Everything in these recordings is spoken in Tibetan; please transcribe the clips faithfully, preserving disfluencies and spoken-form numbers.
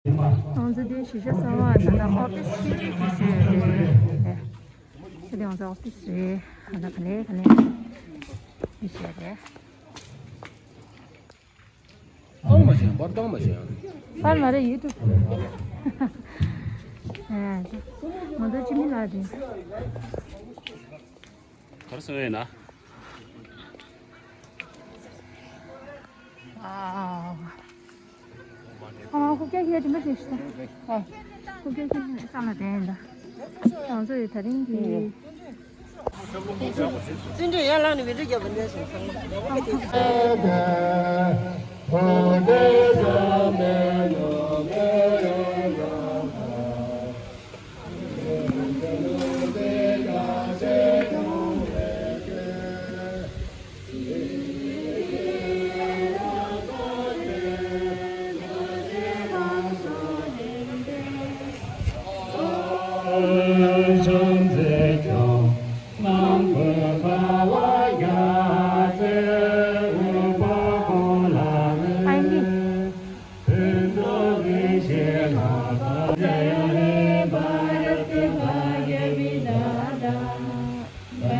ང་ཚོ་འདི་གཞིས་ཆགས་གསར་པ་ད་ལྟ་ཨོ་ཕི་སི་ཞིག་བཟོས་ཡོད་རེད། ད་ལྟ་ང་ཚོ་ཨོ་ཕི་སི་རེད། ད་ལྟ་ག་ལེ་ག་ལེ་མི་བྱས་རེད། ཨང་མ་བྱས་པར་བཏང་མ་བྱས། པར་མ་རེད། ཡུ་ཊུབ། ཨ། ང་ཚོ་ཅི་མི་ལ་དེ། གར་སོང་ཡོད་ན། ཨ། ཨ། ཁུག་ཀྱག་ཁྱེར་དྲི་མ་ཁྱེར་ཤི་ད། ཨ། ཁུག་ཀྱག་ཁྱེར་ཤི་ས་ལ་བསྡད་ཡིན་ད། ང་ཚོ་ཡི་ད་རིང་གི། བརྩོན་འགྲུས་ཡར་བླངས་ནས་བེད་སྤྱོད་རྒྱབ་པ་འདྲ་ཞིག་ཚང་མ།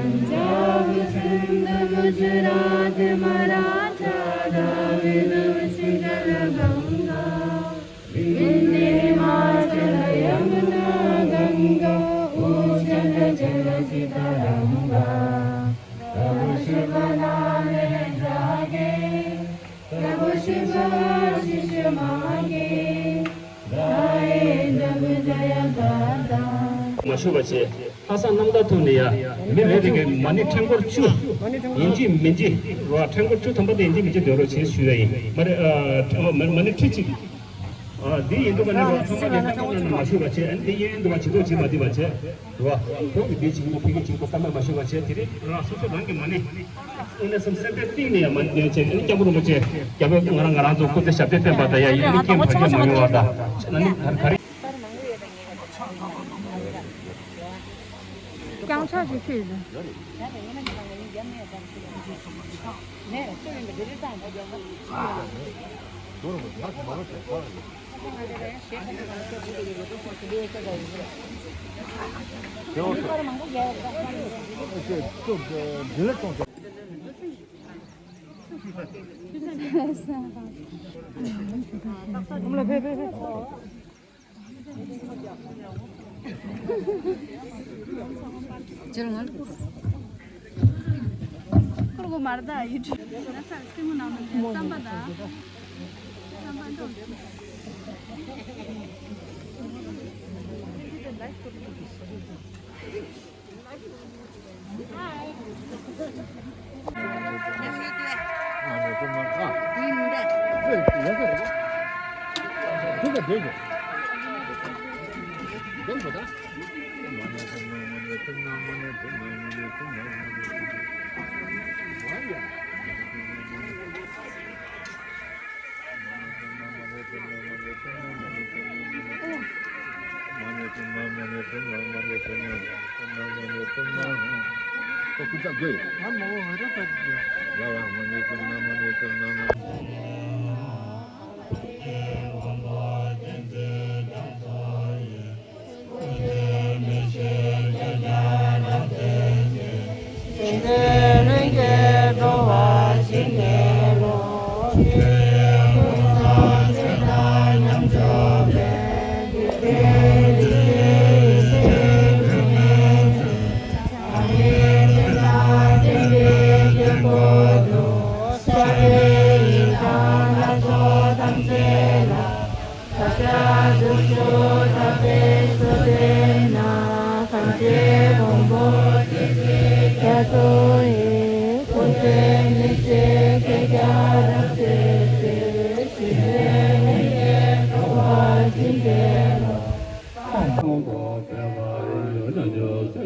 पंजाब सिंध गुजरात मराठा द्राविड़ उच्छल गंगा, विंध्य हिमाचल यमुना गंगा, उच्छल जल सित तरंगा। तव शुभ नाम है जागे, प्रभु शुभ आशीष मांगे, गाए जग जय गाथा। མ་ཞུ་བ་བྱས། ལྷ་ས་གནམ་ཐང་ཐོག་ནས་ཡ། མི་རེ་རེ་གིས་མ་ཎི་ཕྲེང་སྐོར་བཅུ། ཡིན་གཅིག་མིན་གཅིག་རོ། ཕྲེང་སྐོར་བཅུ་ཐམ་པ་དེ་ཡིན་གཅིག་མིན་གཅིག་འདོན་རོགས་བྱེད་ཞུ་ཡ་ཡིན། མ་རེ། ཨ། མ་ཎི་ཁྲི་གཅིག་ཨ། འདི་ཡིན་འདུག་ག་ནི་རོ། ཚང་མ་ནི་ཚང་མ་ནི་མ་ཞུ་བ་བྱས། ཨ་ནི་འདི་ཡིན་འདུག་བ་བྱེད་དོ་བྱེད་མ་འདི་བ་བྱས། རེད་བ། ཁོང་གིས་འདི་བྱེད་ཀྱི་འདུག་ཕ་གི་བྱེད་ཀྱི་འདུག་བསམ་པ་མ་ཞུ་བ་བྱས། དེ་རིང་རང་སོ་སོ་རང་གི་མ་ཎི། དངོས་གནས་སེམས་སེམས་པའི་གཏིང་ནས་ཡང་མ་ཎི་འདོན་བྱས། ཨ་ནི་སྐྱབས་མགོན་རིན་པོ་ཆེ་རྒྱལ་བའི་ང་རང་ང་རང་ཚོ་སྐུ་ཚེ་ཞབས་པད་བརྟན་པ་དང་ཡང་ཡིན་ནི་སྐྱེས་བར་ཆད་མ་ཡོང་བ་དང་། ཨ་ནི་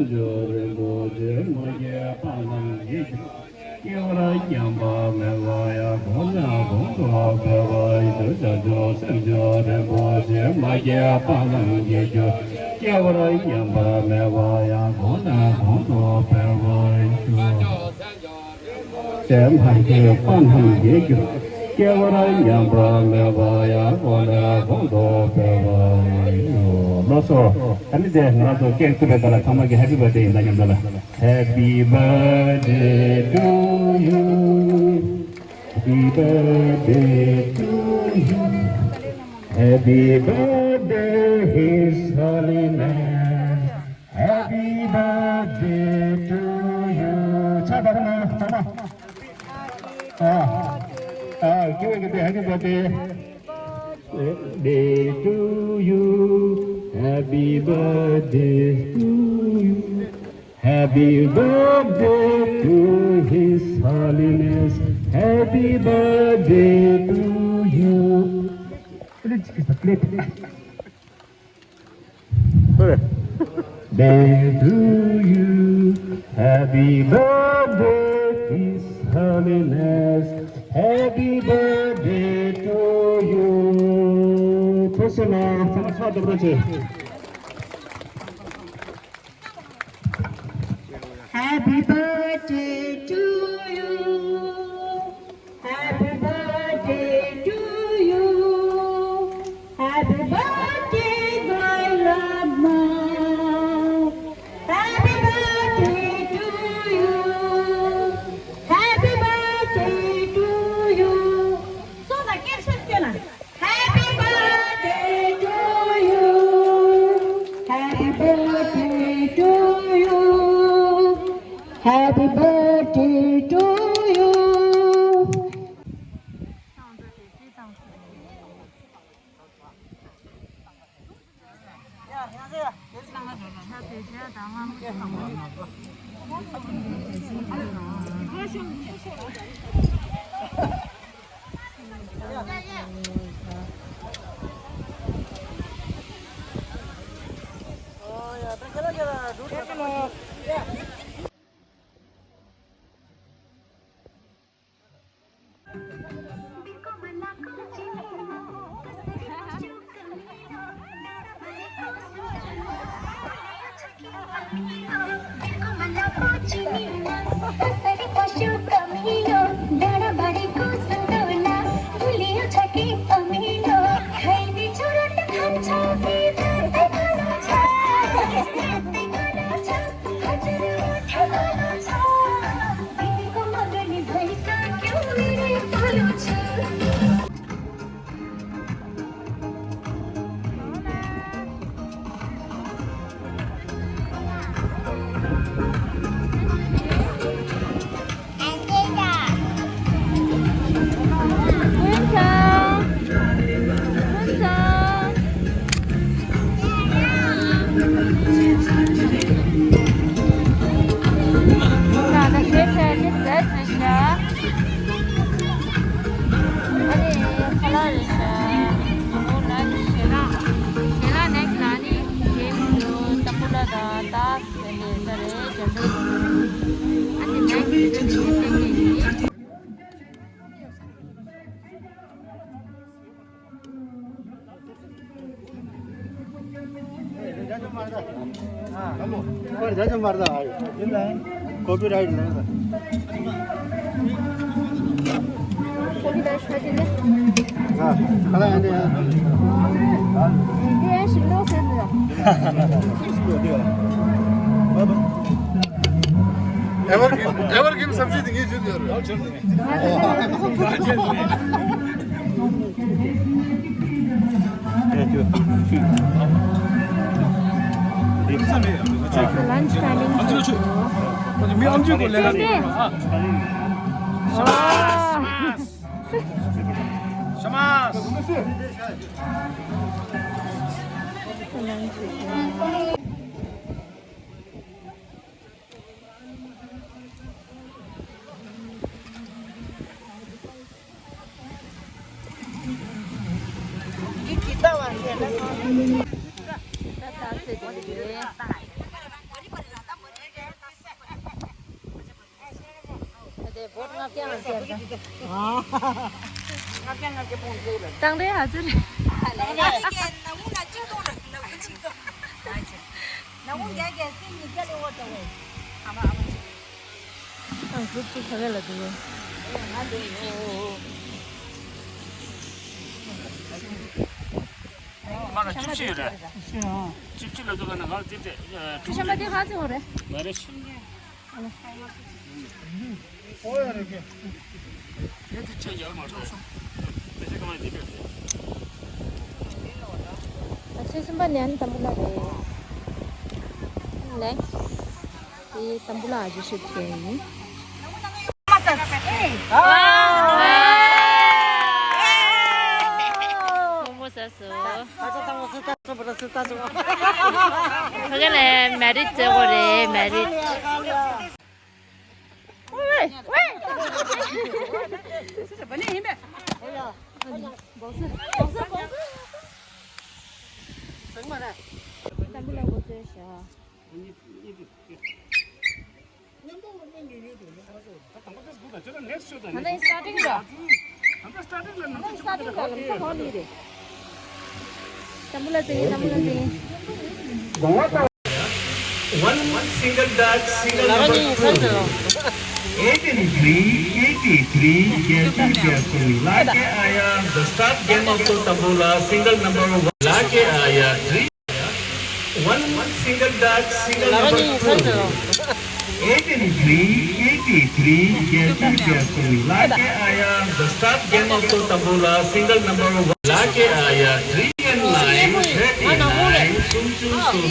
ག་རེ་ག་རེ། རྐྱང་ཕྱག་ཅིག་ཁྱེར་ཡོད། སྐྱེ་བར་མཉམ་པ་མེད་པ་ཡང་གོང་ནས་གོང་དུ་འཕེལ་བར་ཤོག། བྱང་ཆུབ་སེམས་མཆོག་རིན་པོ་ཆེ་མ་སྐྱེས་པ་རྣམས་སྐྱེ་གྱུར། སྐྱེ་བར་མཉམ་པ་མེད་པ་ཡང་གོང་ནས་གོང་དུ་འཕེལ་བར་ཤོག། བྱང་ཆུབ་སེམས་མཆོག་རིན་པོ་ཆེ་མ་སྐྱེས་པ་རྣམས་སྐྱེ་གྱུར། སྐྱེ་བར་ཉམས་པ་མེད་པ་ཡང་། འོ་ན་གོང་དུ་འཕེལ་བར་ཤོག་ལགས་སོ། ད་ནི་དེ་ང་རང་ཚོ་ཀེག་བཏུ་བའི་སྐབས་ལ་ཚང་མ་གིས་ཧེ་པི་བར་ཐི་ཌེ་ཡིན་ད་མཉམ་དུ་ལ། Happy birthday to you. Happy birthday to you. Happy birthday, His Holiness. Happy birthday to you. ཕྱག་བར་ན་ཚང་མ། ཨ། ཨ། give it, give it, happy birthday. Birthday to you. Happy birthday to you. Happy birthday to His Holiness. Happy birthday to you. Please, please. Birthday to you. Happy birthday, His Holiness. Happy birthday to you. ཐུགས་རྗེ་གནང་། ཚང་མ་ཕྱག་རྡོག་རྡོག་བྱེད། Happy birthday to you. Happy birthday to you. Happy birthday, my love. Happy birthday to you. Happy birthday to you. So the cake is still on. Happy birthday to you. Happy birthday to you. Happy birthday to you. ཨ་ནི་ཁ་ལག་རེད་ཤག་ཨོ་ལ་ཞེ་ལག་ཞེ་ལག་ནེག་སི་ལ་ཨ་ནི་ཁེག་ཏམ་པུ་ལ་དང་ཏཱ་སི་ཟེར་ནས་ས་རེད་ཇ་འདྲ། ཨ་ནི་ནེག་སི་ཏེ་ནི་ཏེ་ནི་ཡིན། Copyright नहीं था। Evergreen, evergreen सब्जी तो ये जो Lunch planning. དང་ལེན་ཧ་ཅང་རེད། ཨང་། གྲུབ་ཚུགས་ས་ག་ལ་འདུག་ཨེ། ང་འདུག་ཡོ། མ་ལ་བཅུ་གཅིག་རེད། བཅུ་གཅིག་ལ་འདུག་ག་ན་ང་དེ་དེ་ཨ་ཤམ་པ་དེ་ག་ཚོད་རེད། མ་རེད། ཨ་ཚེས་གསུམ་པ་ནས་ཨ་ནི་དམ་བུ་ལ་རེད། ནེགསི་དེ་དམ་བུ་ལ་ཨ་ཅེ་ཤོད་མཁན་ཡིན། ཕ་གི་ལ་མེ་རིད་བཙལ་དགོས་རེད། མེ་རིད། ད་ནི་སི་ཊར་ཊིང་ལ། ད་ནི་སི་ཊར་ཊིང་ལ་ལམ་སང་ཧོ་ནི་རེད། དམ་བུ་ལ་བཙལ་ཡིན། དམ་བུ་ལ་བཙལ་ཡིན། One single dot single number two. Eight in three, eight in three, careful, careful. ला के आया the start game of the तंबूला, single number one. ला के आया three. One single dot single number two. Eight in three, eight in three, careful, careful. ला के आया the start game of the तंबूला, single number one. ला के आया three and nine, thirty-nine, sum sum sum.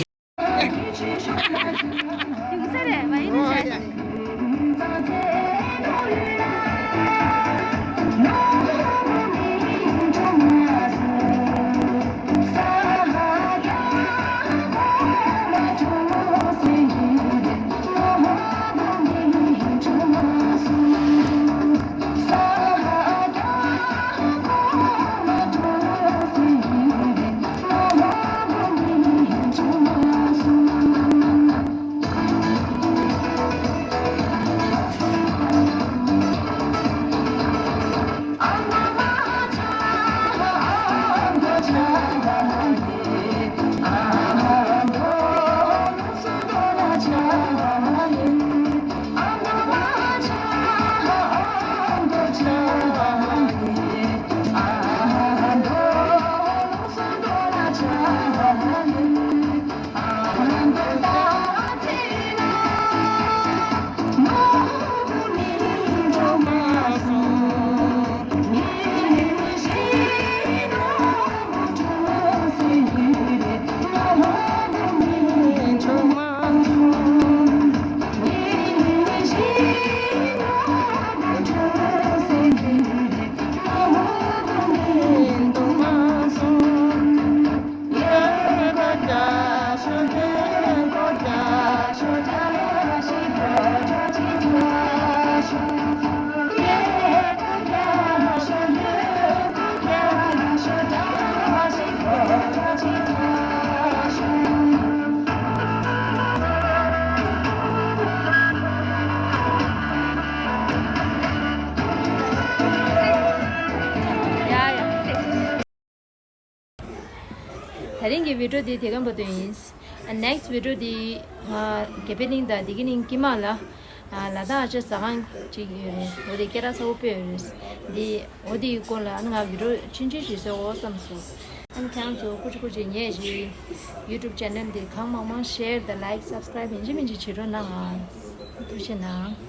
ད་རིང་གི་བི་ཌིའོ་འདི་དེ་ག་བར་དུ་ཡིན། ནེགསི་བི་ཌིའོ་འདི་ང་རྒྱལ་པོའི་གླིང་དང་བདེ་སྐྱིད་གླིང་དཀྱིལ་མ་ལ། ལ་དྭགས་ཨ་ཅག་ཟ་ཁང་ཅིག་ཡོད་རེད། འོ་དེ་སྐད་གྲགས་ཚ་པོ་དཔེ་ཡོད་རེད། འདི་འོ་དེའི་སྐོར་ལ་ཨ་ནི་ང་བི་ཌིའོ་ཆུང་ཆུང་ཞིག་བཟོ་དགོས་བསམ་སོང་། ཨ་ནི་ཁྱེད་རང་ཚོ་ཀུ་ཅི་ཀུ་ཅི་ཉེ་ཞིག་ཡུ་ཊུབ་ཅེ་ནལ་འདི་གང་མང་མང་ཤེར་དང་ལའིཀ་སབ་སི་ཀ་རའིབ་ཡིན་གཅིག་མིན་གཅིག་བྱེད་རོགས་གནང་ཨ། ཐུགས་རྗེ་གནང་།